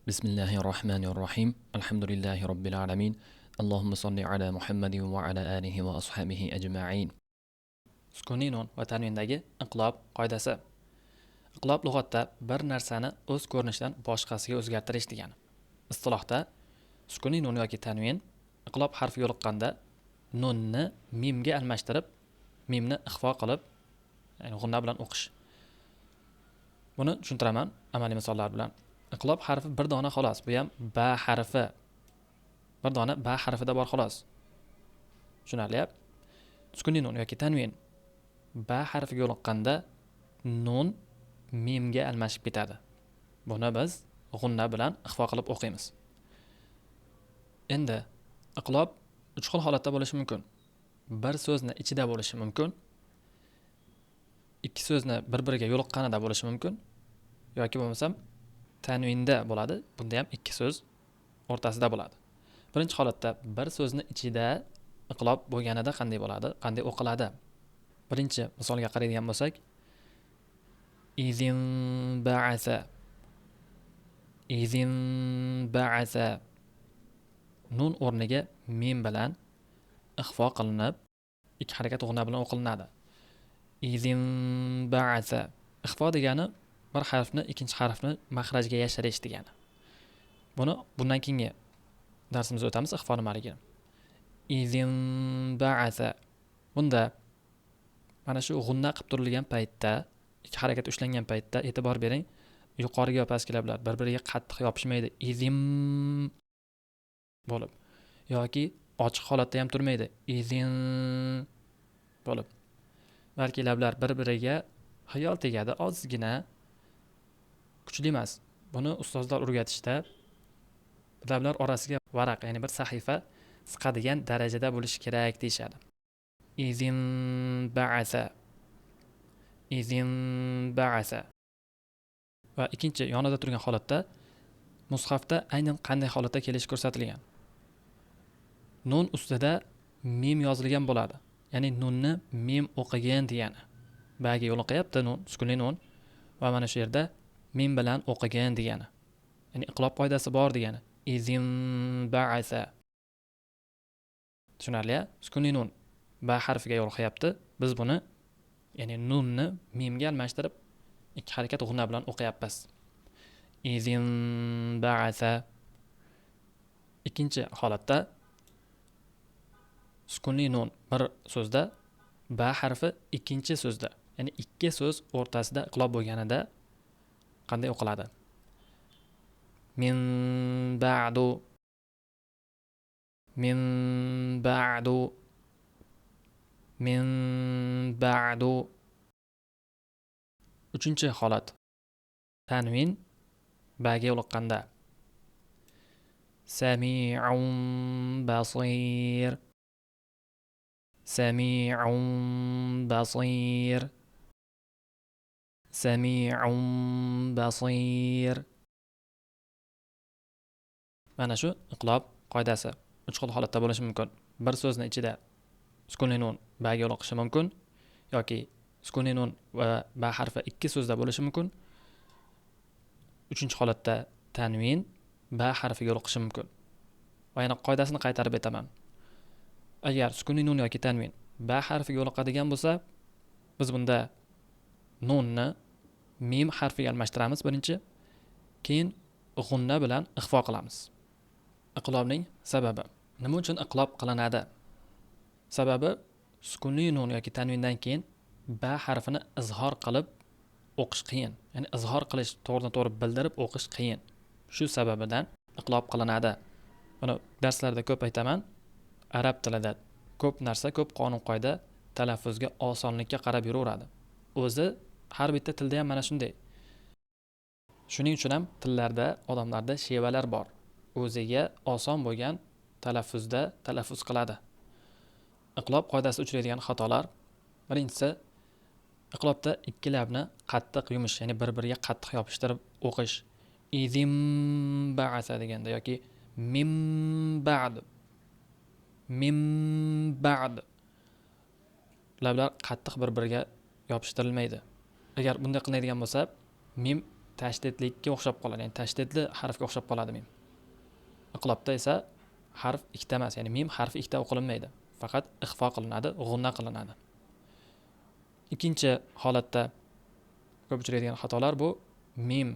Bismillahi rohmanir rohim. Alhamdulillahi robbil alamin. Allohumma solli ala Muhammadin va ala alihi va ashabihi ajma'in. Sukuniy nun va tanvindagi inqilob qoidasi. Inqilob lug'atda bir narsani o'z ko'rinishidan boshqasiga o'zgartirish degani. Istilohda sukuniy nun yoki tanvin inqilob harfi yo'liqqanda nunni mimga almashtirib, mimni ixfo qilib, ya'ni g'unna bilan o'qish. Buni tushuntiraman amaliy misollar bilan. Inqilob harfi bir dona xolos. Bu ham ba harfi. Bir dona ba harfida bor xolos. Tushunarli? Sukuniy nun yoki tanvin ba harfiga yo'liqqanda nun mimga almashib ketadi. Buni biz g'unna bilan ixfo qilib o'qiymiz. Endi iqlob uch xil holatda bo'lishi mumkin. Bir so'zni ichida bo'lishi mumkin. Ikki so'zni bir-biriga yo'liqqanida bo'lishi mumkin yoki bo'lmasam tanvinda bo'ladi. Bunda ham ikki so'z o'rtasida bo'ladi. Birinchi holatda bir so'zni ichida iqlob bo'lganida qanday bo'ladi? Qanday o'qiladi? Birinchi misolga qaraydigan bo'lsak, izin ba'asa, izin ba'asa, nun o'rniga mim bilan ixfo qilinib, ikki harakat g'unna bilan o'qilinadi. Izin ba'asa. Ixfo degani bir harfni ikkinchi harfni maxrajga yashirish degani. Buni bundan keyingi darsimizda o'tamiz ixfo nimaligini. Izin ba'asa. Bunda mana shu g'unna qilib turilgan paytda, ikki harakat ushlangan paytda e'tibor bering, yuqoriga va pastki lablar bir-biriga qattiq yopishmaydi. Izim bo'lib yoki ochiq holatda ham turmaydi. Izin bo'lib. Balki lablar bir-biriga xiyol tegadi, ozgina, kuchli emas. Buni ustozlar o'rgatishda lablar orasiga varaq, ya'ni bir sahifa siqadigan darajada bo'lishi kerak deyishadi. Izin ba'asa. Izin ba'asa. Va ikkinchi yonida turgan holatda mushafda aynan qanday holatda kelishi ko'rsatilgan. Nun ustida mim yozilgan bo'ladi. Ya'ni nunni mim o'qigan degani. Baga yo'liqyapti nun, sukunli nun va mana shu yerda mim bilan o'qigan degani. Ya'ni iqlob qoidasi bor degani. Izin ba'asa. Tushunarli-ya? Sukunli nun ba harfiga yo'liqyapti. Biz buni, ya'ni nunni mimga almashtirib ikki harakat g'unna bilan o'qiyapmiz. Izin ba'asa. Ikkinchi holatda sukunli nun bir so'zda, ba harfi ikkinchi so'zda, ya'ni ikki so'z o'rtasida iqlob bo'lganida qanday o'qiladi? Min ba'du, min ba'du, min ba'du. Uchinchi holat tanvin baga yo'liqqanda. Sami'un basir, sami'un basir, sami'un basir. Mana shu iqlob qoidasi uch xil holatda bo'lishi mumkin. Bir so'zni ichida sukunli nun baga yo'liqishi mumkin yoki sukunli nun va ba harfi ikki so'zda bo'lishi mumkin. Uchinchi holatda tanvin ba harfiga yo'liqishi mumkin. Va yana qoidasini qaytarib aytaman. Agar sukunli nun yoki tanvin ba harfiga yo'liqadigan bo'lsa, biz bunda nunni mim harfiga almashtiramiz birinchi, keyin g'unna bilan ixfo qilamiz. Iqlobning sababi. Nima uchun iqlob qilinadi? Sababi sukunli nun yoki tanvindan keyin ba harfini izhor qilib o'qish qiyin. Ya'ni izhor qilish, to'g'ridan to'g'ri bildirib o'qish qiyin. Shu sababidan iqlob qilinadi. Buni darslarda ko'p aytaman. Arab tilida ko'p narsa, ko'p qonun qoida talaffuzga osonlikka qarab yuraveradi. O'zi har bitta tilda ham mana shunday. Shuning uchun ham tillarda, odamlarda shevalar bor. O'ziga oson bo'lgan talaffuzda talaffuz qiladi. Iqlob qoidasi uchraydigan xatolar. Birinchisi, iqlobda ikki labni qattiq yumish, ya'ni bir-biriga qattiq yopishtirib o'qish. Izim ba'asa deganda yoki mim ba'd, mim ba'd. Lablar qattiq bir-biriga yopishtirilmaydi. Agar bunday qilinadigan bo'lsa, mim tashdidlikka o'xshab qoladi, ya'ni tashdidli harfga o'xshab qoladi mim. Iqlobda esa harf ikkita emas, ya'ni mim harfi ikkita o'qilinmaydi. Faqat ixfo qilinadi, g'unna qilinadi. Ikkinchi holatda ko'p uchraydigan xatolar bu mim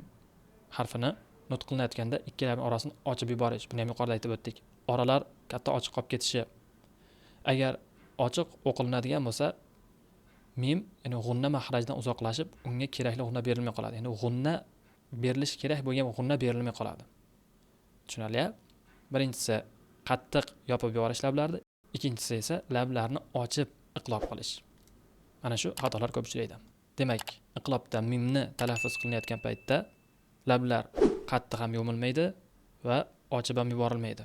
harfini nutq qilinayotganda ikki labning orasini ochib yuborish. Buni ham yuqorida aytib o'tdik. Oralar katta ochiq qolib ketishi. Agar ochiq o'qilinadigan bo'lsa, mim, ya'ni g'unna mahrajdan uzoqlashib, unga kerakli g'unna berilmay qoladi. Ya'ni g'unna berilishi kerak bo'lgan g'unna berilmay qoladi. Tushunarli? Birinchisi qattiq yopib yuborish lablarni, ikkinchisi esa lablarni ochib iqlob qilish. Mana shu xatolar ko'p uchraydi. Demak, iqlobda mimni talaffuz qilinayotgan paytda lablar qattiq ham yumilmaydi va ochib ham yuborilmaydi.